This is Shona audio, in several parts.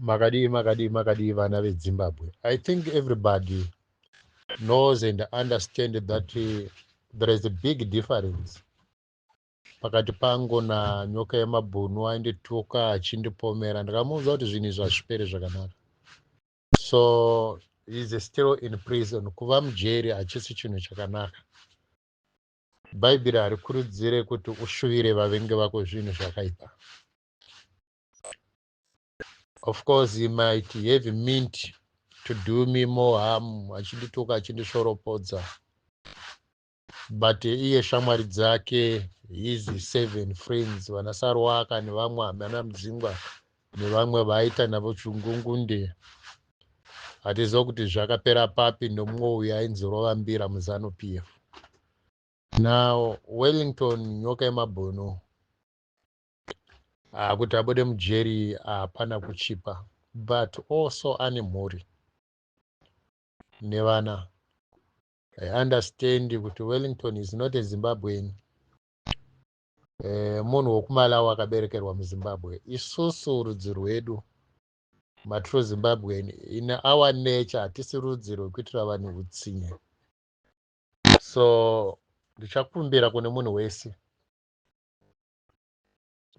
Makadii, makadii, makadii, vana veZimbabwe? I think everybody knows and understand that there is a big difference pakati pangu naNyoka Yemabhunu. Aindituka achindipomera, ndikamuudza kuti zvinhu izvi hazviperi zvakanaka. So he is still in prison. Kuva mujeri hachisi chinhu chakanaka. Bhaibheri harikurudzire kuti ushuvire vavengi vako zvinhu zvakaipa. Of course he might have meant to do me more harm achindituka, achindishoropodza, but iye, shamwari dzake, his seven friends, vana Sarwaka nevamwe, vana Mudzingwa nevamwe vaaita navo chungungunde, hatiziva kuti zvakapera papi nomumwe uyu ainzi Rovambira muZANU PF. Now Wellington Nyoka Yemabhunu, kuti abude mujeri hapana kuchipa, but also ane mhuri nevana. I understand kuti Wellington is not a Zimbabwean, munhu wekuMalawi akaberekerwa muZimbabwe. Isusu rudzi rwedu, matrue Zimbabwean, in our nature hatisi rudzi rwekuitira vanhu utsinye. So ndichakumbira kune munhu wese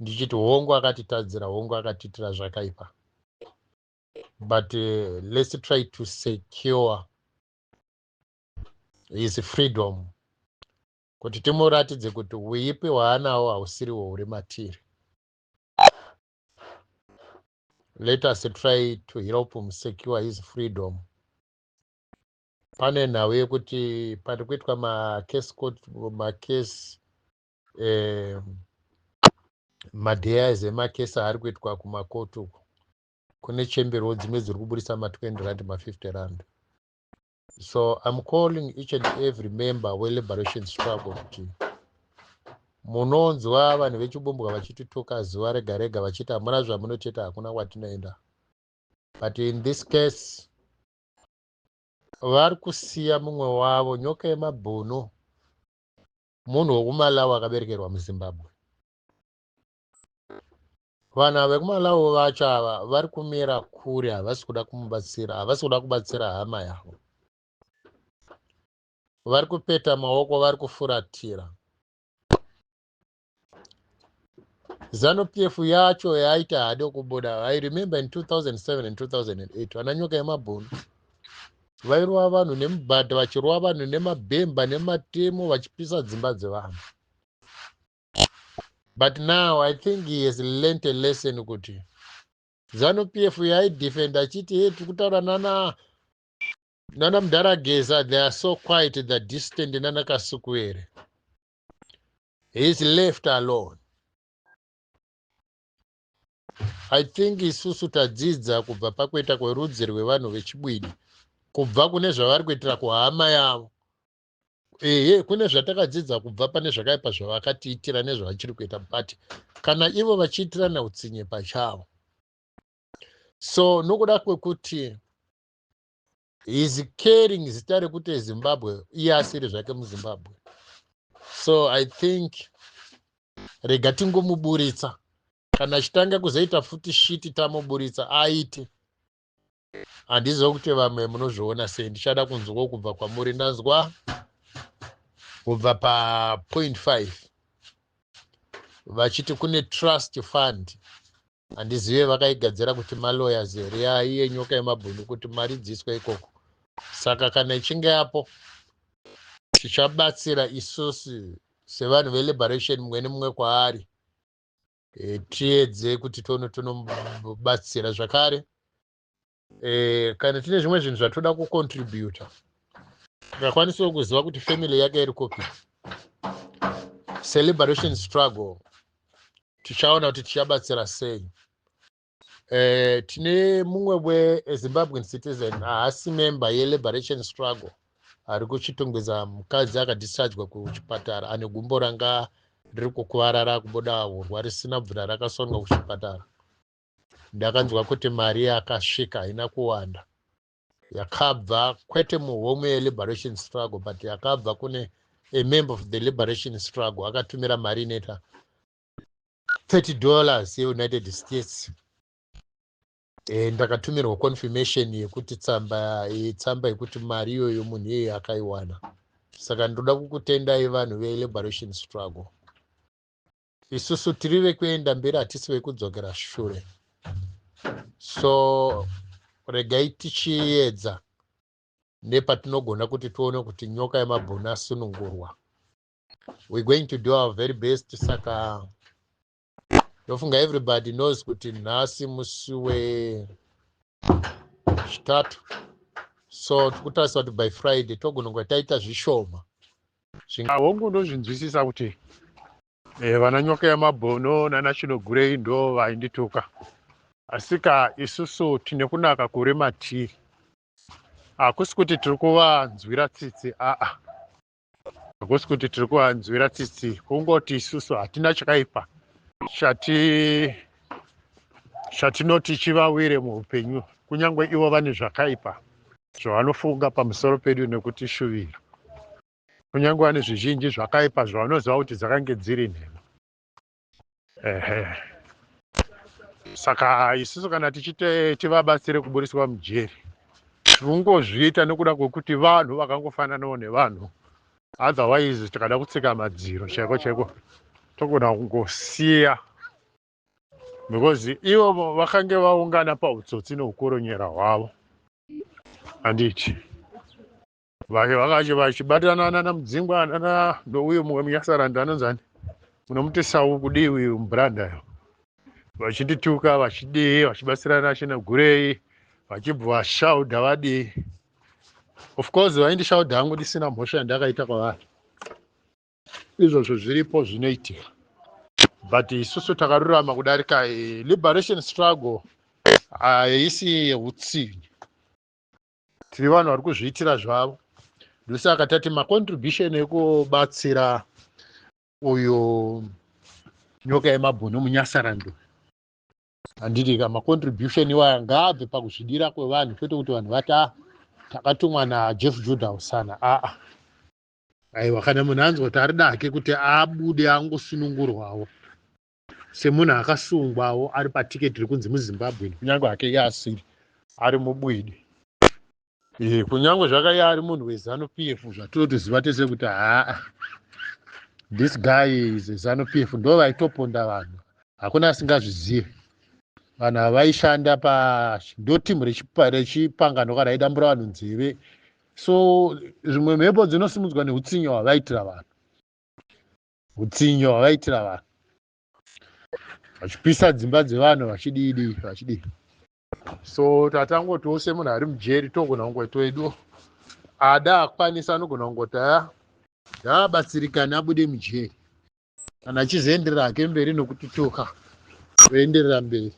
ndichiti, hongu akatitadzira, hongu akatiitira zvakaipa, but let's try to secure his freedom kuti timuratidze kuti uipi hwaanawo hausiriwo huri matiri. Let us try to help him secure his freedom. Pane nhau yekuti pari kuitwa macase court, macase, madayas emakesi aari kuitwa kumakoti uko, kune chemberewo dzimwe dziri kuburisa ma20 rand, ma50 rand. So I'm calling each and every member weliberation struggle kuti munonzwa vanhu vechibumbwa vachitituka zuva rega rega, vachiti hamuna zvamunotoita, hakuna kwatinoenda, but in this case vari kusiya mumwe wavo, Nyoka Yemabhunu, munhu wekuMalawi akaberekerwa muZimbabwe. Vanhu vekuMalawi vacho ava vari kumira kure, havasi kuda kumubatsira, havasi kuda kubatsira hama yavo. Vari kupeta maoko, vari kufuratira. ZANU PF yacho yaita hade kubuda. I remember in 2007 and 2008, vana Nyoka Yemabhunu vairova vanhu nemubhadha, vachirova vanhu nemabhemba nematemo, vachipisa dzimba dzevanhu. But now I think he has learnt a lesson kuti ZANU PF yaidefend achiti, "He, tiri kutaura nana mudhara Geza, they are so quiet, the distant nana Kasukuwere." He is left alone. I think isusu tadzidza kubva pakuita kwerudzi rwevanhu vechibwidi, kubva kune zvavari kuitira kuhama yavo. Ehe, kune zvatakadzidza kubva pane zvakaipa zvavakatiitira nezvavachiri kuita, but kana ivo vachiitirana utsinye pachavo. So nokuda kwekuti is carrying zita rekuti Zimbabwe, iye asiri zvake muZimbabwe, so I think rega tingomuburitsa. Kana achitanga kuzoita futi shiti, tamuburitsa aite. Handiziva kuti vamwe munozviona sei. Ndichada kunzwawo kubva kwamuri. Ndanzwa kubva papoint 5 vachiti kune trust fund. Handizive vakaigadzira kuti malawyers here yaiye Nyoka Yemabhunu kuti mari dziiswe ikoko. Saka kana ichinge yapo, tichabatsira isusu sevanhu veliberation, mumwe nemumwe kwaari, tiedze kuti tono tonobatsira zvakare. Kana tine zvimwe zvinhu zvatoda kucontributa, tikakwanisawo kuziva kuti family yake iri kupi, seliberation struggle tichaona kuti tichabatsira sei. Tine mumwe weZimbabwean citizen, haasi member yeliberation struggle, ari kuchitongweza, mukadzi akadischargwa kuchipatara ane gumbo ranga riri kukuvara, rakubuda urwa risina bvira rakasonwa kuchipatara. Ndakanzwa kuti mari yakasvika haina kuwanda, yakabva kwete muhomwe yeliberation struggle, but yakabva kune a member of the liberation struggle akatumira mari inoita $30 yeUnited States. Ndakatumirwa confirmation yekuti tsamba tsamba yekuti mari iyoyo munhu iyeye akaiwana. Saka ndoda kukutendai, vanhu veliberation struggle. Isusu tiri vekuenda mberi, hatisi vekudzokera shure. So regai tichiedza nepatinogona kuti tione kuti Nyoka Yemabhunu asunungurwa. We're going to do our very best. Saka ndofunga everybody knows kuti nhasi musi wechitatu, so tikutarisa kuti by Friday togona kunge taita zvishoma. Hongu, ndozvinzwisisa kuti vana Nyoka Yemabhono nana Chinogurei ndo vaindituka, asika isusu tine kunaka kuri matiri. Hakusi kuti tiri kuvanzwira tsitsi, aa, hakusi kuti tiri kuvanzwira tsitsi. Kungoti isusu hatina chakaipa chatinoti chivawire muupenyu, kunyange ivo vane zvakaipa zvavanofunga pamusoro pedu nekutishuvira, kunyange vane zvizhinji zvakaipa zvavanoziva kuti dzakange dziri nhema. Ehe, saka isusu kana tichite tivabatsire kuburiswa mujeri, tirikungozviita nekuda kwekuti vanhu vakangofananawo nevanhu. Otherwise tikada kutsika madziro chaiko chaiko, togona kungosiya, because ivo vakange vaungana pautsotsi neukoronyera hwavo, handiti? Vake vakachi vachibatana nana Mudzingwa, nana nouyo mumwe munyasarandi anonzani, munomuti Sau kudiwi mubrandayo, vachindituka, vachidii, vachibatsirana Chinogurei, vachibva vashaudha vadii. Of course vaindishaudha hangu ndisina mhosva yandakaita kwavari. Izvozvo zviripo, zvinoitika, but isusu takarurama kudarika. Liberation struggle haisi yeutsinye. Tiri vanhu vari kuzviitira zvavo. Ndosaka tati macontribution ekubatsira uyu Nyoka Yemabhunu munyasarando, handiti ka? Macontribution iwaya ngaabve pakuzvidira kwevanhu, kwete kuti vanhu vati, "A, takatumwa naJeff Judah Usana." Aa, aiwa, kana munhu anzwa kuti ari dake kuti abude, angosunungurwawo semunhu akasungwawo ari patiketi rekunzi muZimbabwe, kunyange hake iye asiri, ari mubwidi. Kunyange zvakaiye ari munhu weZANU PF, zvatinotoziva tese kuti haa, this guy is ZANU PF, ndo vaitoponda vanhu, hakuna asingazvizivi. Vanhu ava vaishanda pa ndo timu rechipangano kana raidambura vanhu nzeve. So zvimwe mhepo dzinosimudzwa neutsinye hwavaitira vanhu, utsinye hwavaitira vanhu, vachipisa dzimba dzevanhu, vachidii, vachidii. So tatangotiwo semunhu ari mujeri, togona kungoti wedu ada akwanisa, anogona kungoti aya ngaabatsirikane abude mujeri. Kana achizoenderera hake mberi nokutituka, oenderera mberi.